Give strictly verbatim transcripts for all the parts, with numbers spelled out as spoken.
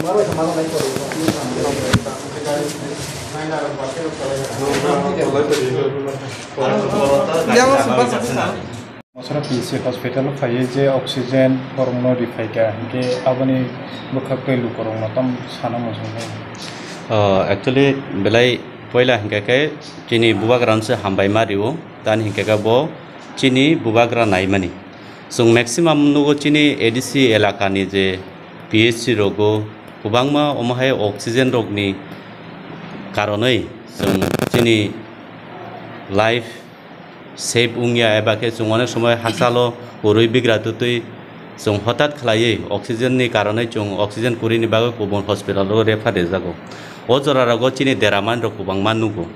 Masra P C hospital phaiwi je oxygen borokno riphaikha, hinkhe aboni bwkhak tei lukurokno tamo sana muchungkha. Oh, actually, belai poila hinkhe khe chini bubagrano se hambai ma rio, tani hinkhe khe bo chini bubagra naimani. Chwng maximum nugo chini A D C elakani je P H C rogo kwbangma omo hai oxygen rokni karonwi chwng chini life save wngya, eba khe chwng onek somoi hakchalo kwrwi bigra twtwi chwng hothat khlaiwi oxygen ni karonwi chwng oxygen kwrwini bagwi kubun hospital rogo refer rijago. O jora rogo chini deraman rok kwbangma nugo.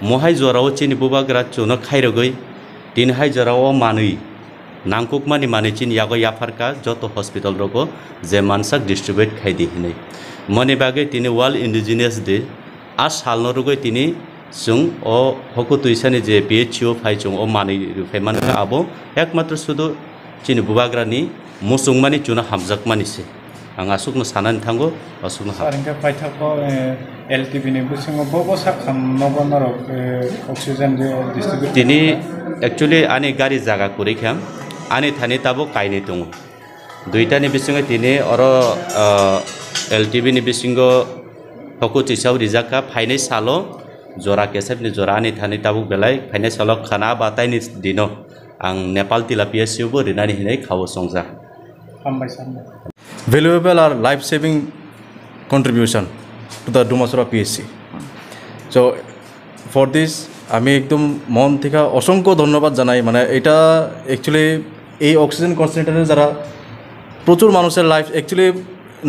Mohai jorao chini bubagra chwngno khairogwi tini hai jorao manwi nangkukmani manwi chini yago yapharkha joto hospital rogo je mansak distribute khaidi hinwi. Moni bagwi tini World Indigenous Day a salno rwgwi tini chwng o hokutwisani je P H C o phai chwng o manwi rwphai mankha abo ekmatro sudu chini bubagrani muchungmani chwngno hamjakmani se. Ang aswkno sanani thango, aswkno ha. Sir, hinkhe paithago, eh, L T B ni bisingo bo bo sak khamno bo norok, eh, oxygen je distribute Tini khaikha? Actually ani gari jaga kwrwi kha, ani thani tabuk kainwi tongo. Duitani bisingo tini oro, ah, L T B ni bisingo hoku tisao rijak kha, phainai salo jora kesepni jora ani thani tabuk belai, phainai salo khana ba taini dino ang Nepal Tilapia C O bo rinani hinwi khao chongjak. Hambai, hambai. Valuable or life saving contribution to the Dumasura P H C. So, for this, আমি একদম মন থেকে অসংখ্য ধন্যবাদ জানাই। মানে, এটা actually এই অক্সিজেন কনসেন্ট্রেটর যারা প্রচুর মানুষের লাইফ, actually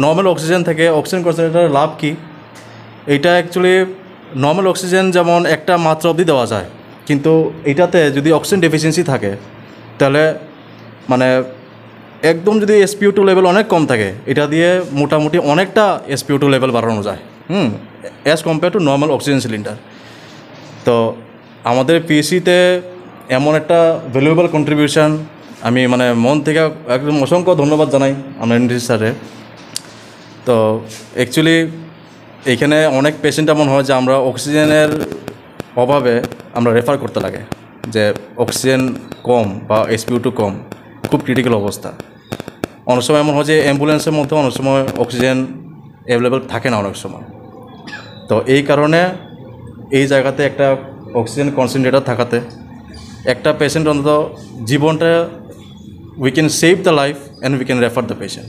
নর্মাল অক্সিজেন থেকে অক্সিজেন কনসেন্ট্রেটর লাভ কি? এটা actually নর্মাল অক্সিজেন যেমন একটা মাত্রা অবধি দেওয়া যায়, কিন্তু এটাতে যদি অক্সিজেন ডেফিসিয়েন্সি থাকে, তাহলে মানে একদম যদি এসপিও টু লেভেল অনেক কম থাকে, এটা দিয়ে মোটামুটি অনেকটা এসপিও টু লেভেল বাড়ানো যায়, হুম, as compare to normal oxygen cylinder। তো আমাদের পিএইচসিতে এমন একটা ভ্যালুয়েবল কন্ট্রিবিউশন, আমি মানে মন থেকে একদম অসংখ্য ধন্যবাদ জানাই আমরা এনডিসি স্যারের। তো অ্যাকচুয়ালি এখানে অনেক পেশেন্ট এমন হয় যে আমরা অক্সিজেনের অভাবে আমরা রেফার করতে লাগে, যে অক্সিজেন কম বা এসপিও টু কম, খুব ক্রিটিক্যাল অবস্থা। অনেক সময় এমন হয় যে অ্যাম্বুলেন্সের মধ্যে অনেক সময় অক্সিজেন অ্যাভেলেবল থাকে না অনেক সময়। তো এই কারণে এই জায়গাতে একটা অক্সিজেন কনসেন্ট্রেটর থাকাতে একটা পেশেন্ট অন্তত জীবনটা, we can save the life and we can refer the patient।